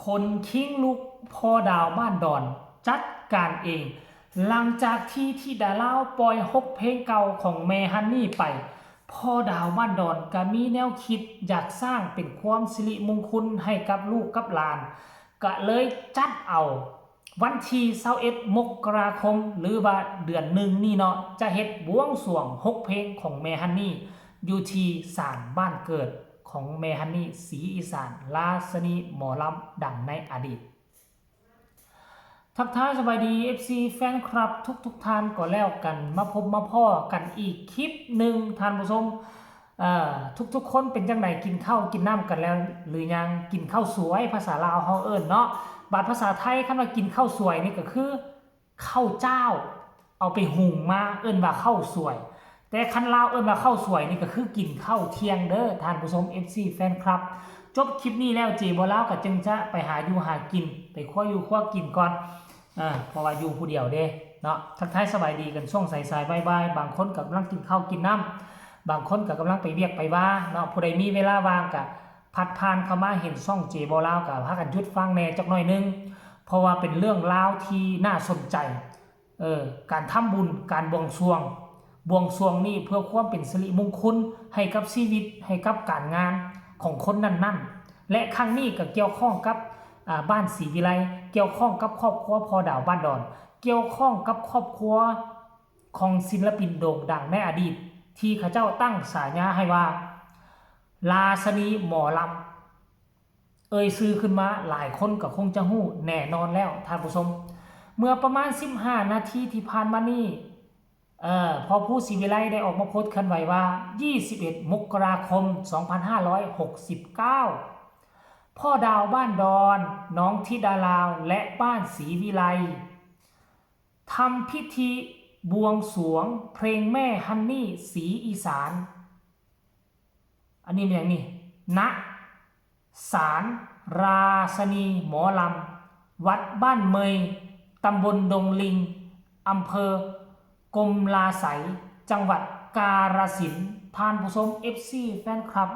ຂົນຄິງລຸກ ພໍ່ດາວບ້ານດອນຈັດການເອງ. ຫຼັງຈາກທີ່ທິດາລາວປ່ອຍຫົກເພງເກົ່າຂອງແມ່ຮັນນີໄປ, ພໍ່ດາວບ້ານດອນກະມີແນວຄິດຢາກສ້າງເປັນຄວາມສິລິມຸງຄຸນໃຫ້ກັບລູກກັບຫຼານ, ກະເລີຍຈັດເອົາວັນທີຊາວເອັດ ມົກກະລາຄົມ ຫຼືວ່າເດືອນໜຶ່ງນີ້ເນາະ, ຈະເຮັດບວງສວງຫົກເພງຂອງແມ່ຮັນນີ ຢູ່ທີ່ສານບ້ານເກີດຂອງແມ່ຮັນນີ ສີອີສານ ລາຊະນີໝໍລຳດັງໃນອະດີດ. ທັກທາຍສະບາຍດີ ເອັຟຊີ ແຟນຄລັບທຸກໆທ່ານກໍແລ້ວກັນ, ມາພົບມາພໍ້ກັນອີກຄລິບໜຶ່ງທ່ານຜູ້ຊົມ. ເອີ ທຸກໆຄົນເປັນຈັ່ງໃດ? ກິນເຂົ້າກິນນ້ຳກັນແລ້ວຫຼືຍັງ? ກິນເຂົ້າສວຍ ພາສາລາວເຮົາເອີ້ນເນາະ, ບາດພາສາໄທຄັນວ່າກິນເຂົ້າສວຍນີ້ກໍຄື ເຂົ້າຈ້າວ ເອົາໄປຫຸງມາເອີ້ນວ່າເຂົ້າສວຍ, ແຕ່ຄັນລາວເອີ້ນວ່າເຂົ້າສວຍນີ້ກໍຄືກິນເຂົ້າທ່ຽງເດີທ່ານຜູ້ຊົມ ເອັຟຊີ ແຟນຄລັບ. ຈົບຄລິບນີ້ແລ້ວ ເຈບໍ່ລາວກໍຈຶ່ງຈະໄປຫາຢູ່ຫາກິນ ໄປຄົວຢູ່ຄົວກິນກ່ອນ ເພາະວ່າຢູ່ຜູ້ດຽວເດ້ເນາະ. ທັກທາຍສະບາຍດີກັນຊ່ວງສາຍໆບ່າຍໆ, ບາງຄົນກໍກຳລັງກິນເຂົ້າກິນນ້ຳ, ບາງຄົນກໍກຳລັງໄປວຽກໄປວາເນາະ. ຜູ້ໃດມີເວລາວ່າງກໍພັດຜ່ານເຂົ້າມາເຫັນຊ່ອງເຈບໍ່ລາວ ກໍພາກັນຢຸດຟັງແດ່ຈັກໜ້ອຍໜຶ່ງ, ເພາະວ່າເປັນເລື່ອງລາວທີ່ໜ້າສົນໃຈ. ເອີ ການທຳບຸນ ການບວງສວງ, ບວງສວງນີ້ເພື່ອຄວາມເປັນສິລິມຸງຄຸນໃຫ້ກັບຊີວິດ ໃຫ້ກັບການງານຂອງຄົນນັ້ນໆ ແລະ ຄັ້ງນີ້ກໍກ່ຽວຂ້ອງກັບ ອາ ບ້ານສີວິໄລ, ກ່ຽວຂ້ອງກັບຄອບຄົວພໍ່ດາວບ້ານດອນ, ກ່ຽວຂ້ອງກັບຄອບຄົວຂອງສິນລະປິນໂດ່ງດັງໃນອະດີດ ທີ່ເຂົາເຈົ້າຕັ້ງສາຍາໃຫ້ວ່າ ລາຊະນີໝໍລຳ. ເອີ່ຍຊື່ຂຶ້ນມາ ຫຼາຍຄົນກໍຄົງຈະຮູ້ແນ່ນອນແລ້ວທ່ານຜູ້ຊົມ. ເມື່ອປະມານສິບຫ້ານາທີທີ່ຜ່ານມານີ້ ເອີ່ ພໍ່ພູສີວິໄລໄດ້ອອກມາໂພສເຄື່ອນໄຫວວ່າ ຍີ່ສິບເອັດ ມົກກະລາຄົມ ສອງພັນຫ້າຮ້ອຍຫົກສິບເກົ້າ ພໍ່ດາວບ້ານດອນ, ໜອງທິດາລາວ ແລະ ບ້ານສີວິໄລ ທຳພິທີບວງສວງເພງແມ່ຮັນນີ ສີອີສານ. ອັນນີ້ແມ່ນຫຍັງນີ້? ນະ ສານລາຊະນີໝໍລຳ ວັດບ້ານເມີຍ ຕຳບົນດົງລິງ ອຳເພີກົມລາໄສ ຈັງຫວັດກາລະສິນ. ທ່ານຜູ້ຊົມ ເອັຟຊີ ແຟນຄລັບ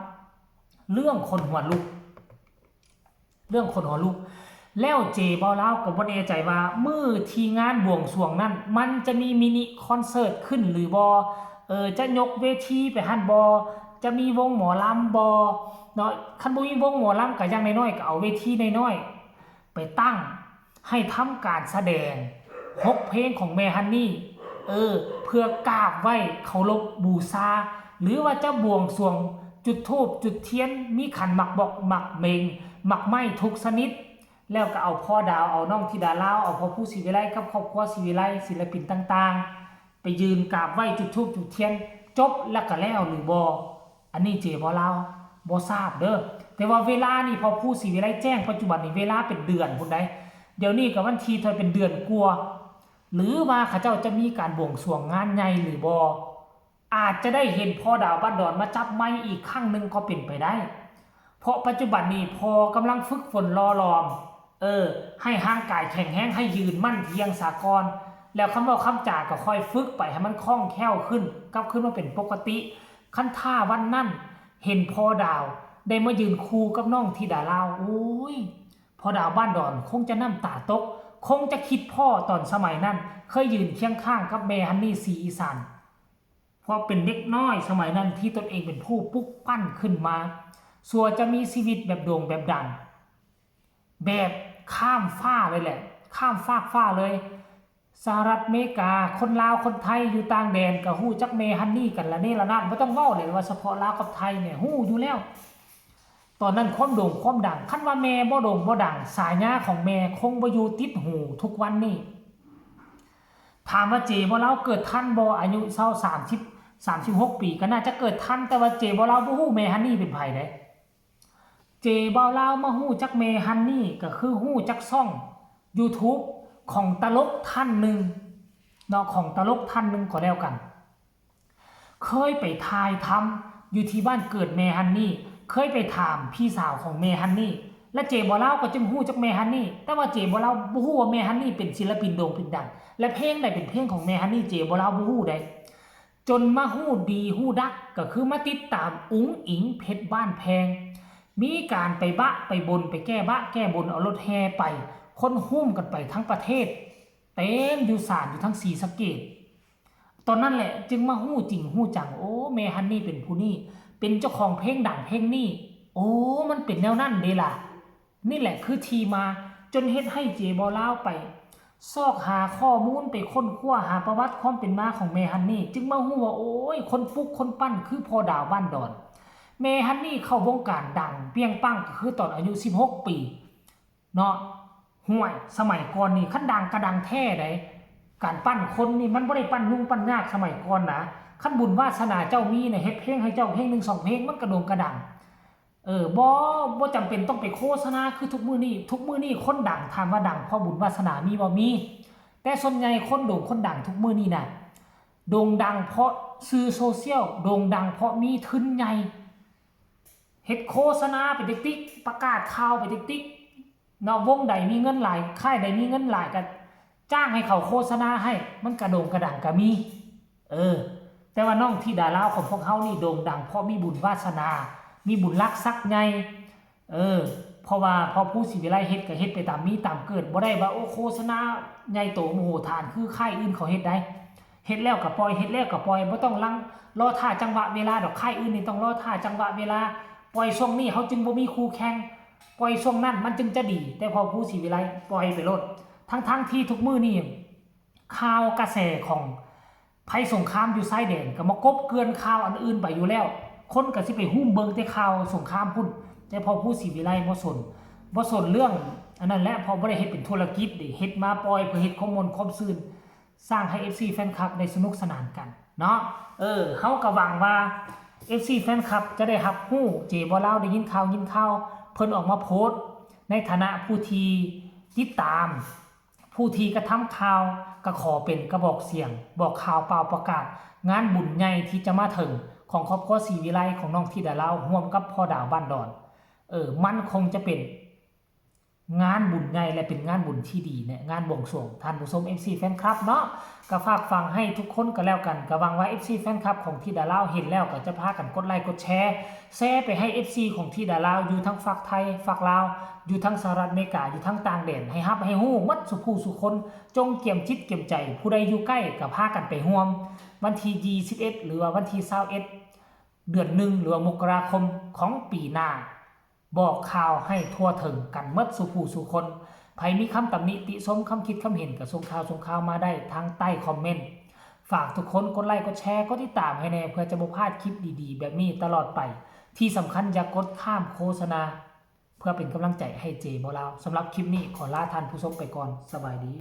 ເລື່ອງຂົນຫົວລຸກ. ເລື່ອງຂົນຫົວລຸກ. ແລ້ວເຈບໍ່ລາວກໍບໍ່ແນ່ໃຈວ່າ ມື້ທີ່ງານບວງສວງນັ້ນ ມັນຈະມີມິນິຄອນເສີດຂຶ້ນຫຼືບໍ່? ເອີ ຈະຍົກເວທີໄປຫັ້ນບໍ່? ຈະມີວົງໝໍລຳບໍ່? ເນາະ, ຄັນບໍ່ມີວົງໝໍລຳ ກໍຢ່າງໜ້ອຍໆ ກໍເອົາເວທີນ້ອຍໆ ໄປຕັ້ງ ໃຫ້ທຳການສະແດງຫົກເພງຂອງແມ່ຮັນນີ ເອີ ເພື່ອກາບໄຫວ້ເຄົາລົບບູຊາ ຫຼືວ່າຈະບວງສວງ ຈຸດທູບ ຈຸດທຽນ ມີຂັນໝາກບອກ ໝາກເບັງ ໝາກໄມ້ທຸກຊະນິດ ແລ້ວກໍເອົາພໍ່ດາວ ເອົານ້ອງທິດາລາວ ເອົາພໍ່ພູສີວິໄລ ກັບຄອບຄົວສີວິໄລ ສິນລະປິນຕ່າງໆ ໄປຢືນກາບໄຫວ້ ຈຸດທູບ ຈຸດທຽນ ຈົບແລ້ວກໍແລ້ວຫຼືບໍ່? ອັນນີ້ເຈບໍ່ລາວບໍ່ຊາບເດີ. ແຕ່ວ່າເວລານີ້ ພໍ່ພູສີວິໄລແຈ້ງປັດຈຸບັນນີ້ ເວລາເປັນເດືອນພຸ້ນໃດ໋. ດຽວນີ້ກໍວັນທີເທົ່າໃດ ເປັນເດືອນກວ່າ ຫຼືວ່າເຂົາເຈົ້າຈະມີການບວງສວງງານໃຫຍ່ຫຼືບໍ່? ອາດຈະໄດ້ເຫັນພໍ່ດາວບ້ານດອນມາຈັບໄມອີກຄັ້ງໜຶ່ງກໍເປັນໄປໄດ້. ເພາະປັດຈຸບັນນີ້ພໍ່ກຳລັງຝຶກຝົນຫຼໍ່ຫຼອມ ເອີ ໃຫ້ຮ່າງກາຍແຂງແຮງ ໃຫ້ຢືນໝັ້ນທ່ຽງສາກ່ອນ ແລ້ວຄຳເວົ້າຄຳຈາກໍຄ່ອຍຝຶກໄປໃຫ້ມັນຄ່ອງແຄ້ວຂຶ້ນ ກັບຄືນມາເປັນປົກກະຕິ. ຄັນຖ້າວັນນັ້ນເຫັນພໍ່ດາວໄດ້ມາຢືນຄູ່ກັບນ້ອງທິດາລາວ ໂອ້ຍ ພໍ່ດາວບ້ານດອນຄົງຈະນ້ຳຕາຕົກ ຄົງຈະຄິດພໍ້ຕອນສະໄໝນັ້ນ ເຄີຍຢືນຄຽງຂ້າງກັບແມ່ຮັນນີ ສີອີສານ ເພາະເປັນເດັກນ້ອຍສະໄໝນັ້ນທີ່ຕົນເອງເປັນຜູ້ປຸກປັ້ນຂຶ້ນມາ ຊົ່ວຈະມີຊີວິດແບບໂດ່ງແບບດັງ ແບບຂ້າມຟ້າເລີຍແຫຼະ ຂ້າມຟາກຟ້າເລີຍ. ສະຫະລັດອາເມລິກາ ຄົນລາວຄົນໄທຢູ່ຕ່າງແດນກໍຮູ້ຈັກແມ່ຮັນນີກັນລະເນລະນາດ ບໍ່ຕ້ອງເວົ້າເລີຍວ່າສະເພາະລາວກັບໄທນີ້ ຮູ້ຢູ່ແລ້ວ. ຕອນນັ້ນຄວາມໂດ່ງຄວາມດັງ ຄັນວ່າແມ່ບໍ່ໂດ່ງບໍ່ດັງ ສາຍາຂອງແມ່ຄົງບໍ່ຢູ່ຕິດຫູທຸກວັນນີ້. ຖາມວ່າເຈບໍ່ລາວເກີດທັນບໍ່? ອາຍຸຊາວ ສາມສິບ ສາມສິບຫົກປີ ກໍໜ້າຈະເກີດທັນ ແຕ່ວ່າເຈບໍ່ລາວບໍ່ຮູ້ແມ່ຮັນນີເປັນໃຜເດ້. ເຈບໍ່ລາວມາຮູ້ຈັກແມ່ຮັນນີ ກໍຄືຮູ້ຈັກຊ່ອງຢູທູບຂອງຕະຫຼົກທ່ານໜຶ່ງເນາະ ຂອງຕະຫຼົກທ່ານໜຶ່ງກໍແລ້ວກັນ. ເຄີຍໄປຖ່າຍທຳຢູ່ທີ່ບ້ານເກີດແມ່ຮັນນີ ເຄີຍໄປຖາມພີ່ສາວຂອງແມ່ຮັນນີ ແລະ ເຈບໍ່ລາວກໍຈຶ່ງຮູ້ຈັກແມ່ຮັນນີ ແຕ່ວ່າເຈບໍ່ລາວບໍ່ຮູ້ວ່າແມ່ຮັນນີເປັນສິນລະປິນໂດ່ງເປັນດັງ ແລະ ເພງໃດເປັນເພງຂອງແມ່ຮັນນີ ເຈບໍ່ລາວບໍ່ຮູ້ໃດ. ຈົນມາຮູ້ດີຮູ້ດັກ ກໍຄືມາຕິດຕາມອຸງອິງ ເພັດບ້ານແພງ ມີການໄປບະໄປບົນ ໄປແກ້ບະແກ້ບົນ ເອົາລົດແຫ່ໄປ ຄົນຮຸມກັນໄປທັງປະເທດ ເຕັມຢູ່ສານຢູ່ທາງສີສະເກດ. ຕອນນັ້ນແຫຼະຈຶ່ງມາຮູ້ຈິງຮູ້ຈັງ ໂອ້ ແມ່ຮັນນີ້ເປັນຜູ້ນີ້ ເປັນເຈົ້າຂອງເພງດັງເພງນີ້ ໂອ້ ມັນເປັນແນວນັ້ນເດລະ. ນີ້ແຫຼະຄືທີ່ມາ ຈົນເຮັດໃຫ້ເຈບໍລາວໄປຊອກຫາຂໍ້ມູນ ໄປຄົ້ນຄວ້າຫາປະຫວັດຄວາມເປັນມາຂອງແມ່ຮັນນີ້ ຈຶ່ງມາຮູ້ວ່າ ໂອ້ຍ ຄົນປຸກຄົນປັ້ນຄືພໍ່ດາວບ້ານດອນ. ແມ່ຮັນນີ້ເຂົ້າວົງການດັງປ່ຽງປັ້ງ ກໍຄືຕອນອາຍຸສິບຫົກປີເນາະ. ຫ້ວຍ ສະໄໝກ່ອນນີ້ຄັນດັງກະດັງແທ້ໃດ໋ ການປັ້ນຄົນນີ້ມັນບໍ່ໄດ້ປັ້ນຫຍຸ້ງປັ້ນຍາກສະໄໝກ່ອນນະ. ຄັນບຸນວາສະໜາເຈົ້າມີນະ ເຮັດເພງໃຫ້ເຈົ້າເພງໜຶ່ງສອງເພງ ມັນກະໂດ່ງກະດັງ. ເອີ ບໍ່ ບໍ່ຈຳເປັນຕ້ອງໄປໂຄສະນາຄືທຸກມື້ນີ້. ທຸກມື້ນີ້ຄົນດັງ ຖາມວ່າດັງເພາະບຸນວາສະໜາມີບໍ່? ມີ. ແຕ່ສ່ວນໃຫຍ່ຄົນໂດ່ງຄົນດັງທຸກມື້ນີ້ນະ ໂດ່ງດັງເພາະສື່ໂຊຊຽວ ໂດ່ງດັງເພາະມີທຶນໃຫຍ່ ເຮັດໂຄສະນາໄປຕິກໆ ປະກາດຂ່າວໄປຕິກໆ ເນາະ. ວົງໃດມີເງິນຫຼາຍ ຄ້າຍໃດມີເງິນຫຼາຍ ກະຈ້າງໃຫ້ເຂົາໂຄສະນາໃຫ້ ມັນກະໂດ່ງກະດັງກະມີ. ເອີ ແຕ່ວ່ານ້ອງທິດາລາວຂອງພວກເຮົານີ້ໂດ່ງດັງເພາະມີບຸນວາສະໜາ ມີບຸນລັກສັກໃຫຍ່. ເອີ ເພາະວ່າພໍ່ພູສີວິໄລເຮັດກະເຮັດໄປຕາມມີຕາມເກີດ ບໍ່ໄດ້ວ່າ ໂອ້ ໂຄສະນາໃຫຍ່ໂຕມະໂຫຖານຄືຄ້າຍອື່ນເຂົາເຮັດໃດ໋. ເຮັດແລ້ວກະປ່ອຍ ເຮັດແລ້ວກະປ່ອຍ ບໍ່ຕ້ອງລັງ ລໍຖ້າຈັງຫວະເວລາດອກ. ຄ້າຍອື່ນນີ້ຕ້ອງລໍຖ້າຈັງຫວະເວລາ ປ່ອຍຊ່ວງນີ້ເຮົາຈຶ່ງບໍ່ມີຄູ່ແຂ່ງ ປ່ອຍຊ່ວງນັ້ນມັນຈຶ່ງຈະດີ. ແຕ່ພໍ່ພູສີວິໄລປ່ອຍໄປໂລດ ທັງໆທີ່ທຸກມື້ນີ້ຂ່າວກະແສຂອງໄພສົງຄາມຢູ່ຊາຍແດນກະມາກົບເກື່ອນຂ່າວອັນອື່ນໄປຢູ່ແລ້ວ ຄົນກະຊິໄປຮຸມເບິ່ງແຕ່ຂ່າວສົງຄາມພຸ້ນ. ແຕ່ພໍ່ພູສີວິໄລບໍ່ສົນ ບໍ່ສົນເລື່ອງອັນນັ້ນແຫຼະ ເພາະບໍ່ໄດ້ເຮັດເປັນທຸລະກິດເດ ເຮັດມາປ່ອຍເພື່ອເຮັດຄວາມມ່ວນຄວາມຊື່ນ ສ້າງໃຫ້ເອັຟຊີແຟນຄລັບໄດ້ສະໜຸກສະໜານກັນເນາະ. ເອີ ເຮົາກະຫວັງວ່າເອັຟຊີແຟນຄລັບຈະໄດ້ຮັບຮູ້ ເຈບໍລາວໄດ້ຍິນຂ່າວ ຍິນຂ່າວ ເພິ່ນອອກມາໂພສໃນຖານະຜູ້ທີ່ຕິດຕາມ ຜູ້ທີ່ກະທຳຂ່າວ ກະຂໍເປັນກະບອກສຽງ ບອກຂ່າວປ່າວປະກາດງານບຸນໃຫຍ່ທີ່ຈະມາເຖິງ ຂອງຄອບຄົວສີວິໄລ ຂອງນ້ອງທິດາລາວ ຮ່ວມກັບພໍ່ດາວບ້ານດອນ. ເອີ ມັນຄົງຈະເປັນ ງານບຸນໃຫຍ່ ແລະ ເປັນງານບຸນທີ່ດີ ແລະ ງານບວງສວງ. ທ່ານຜູ້ຊົມ ເອັຟຊີແຟນຄລັບເນາະ ກະຝາກຝັງໃຫ້ທຸກຄົນກະແລ້ວກັນ ກະຫວັງວ່າເອັຟຊີແຟນຄລັບຂອງທິດາລາວເຫັນແລ້ວ ກະຈະພາກັນກົດໄລກົດແຊ ແຊໄປໃຫ້ເອັຟຊີຂອງທິດາລາວ ຢູ່ທັງຟາກໄທ ຟາກລາວ ຢູ່ທັງສະຫະລັດອາເມລິກາ ຢູ່ທັງຕ່າງແດນ ໃຫ້ຮັບໃຫ້ຮູ້ໝົດສູ່ຜູ້ສູ່ຄົນ. ຈົ່ງກຽມຈິດກຽມໃຈ ຜູ້ໃດຢູ່ໃກ້ກະພາກັນໄປຮ່ວມ. ວັນທີຊາວເອັດ ຫຼືວ່າວັນທີຊາວເອັດ ເດືອນໜຶ່ງ ຫຼືວ່າມົກກະລາຄົມຂອງປີໜ້າ ບອກຂ່າວໃຫ້ທົ່ວເຖິງກັນໝົດສູ່ຜູ້ສູ່ຄົນ. ໃຜມີຄຳຕຳໜິຕິຊົມ ຄຳຄິດຄຳເຫັນ ກະສົ່ງຂ່າວສົ່ງຂ່າວມາໄດ້ທາງໃຕ້ຄອມເມັນ. ຝາກທຸກຄົນກົດໄລກົດແຊ ກົດຕິດຕາມໃຫ້ແດ່ ເພື່ອຈະບໍ່ພາດຄລິບດີໆແບບນີ້ຕະຫຼອດໄປ. ທີ່ສຳຄັນຢ່າກົດຂ້າມໂຄສະນາ ເພື່ອເປັນກຳລັງໃຈໃຫ້ເຈບໍລາວ. ສຳລັບຄລິບນີ້ຂໍລາທ່ານຜູ້ຊົມໄປກ່ອນ. ສະບາຍດີ.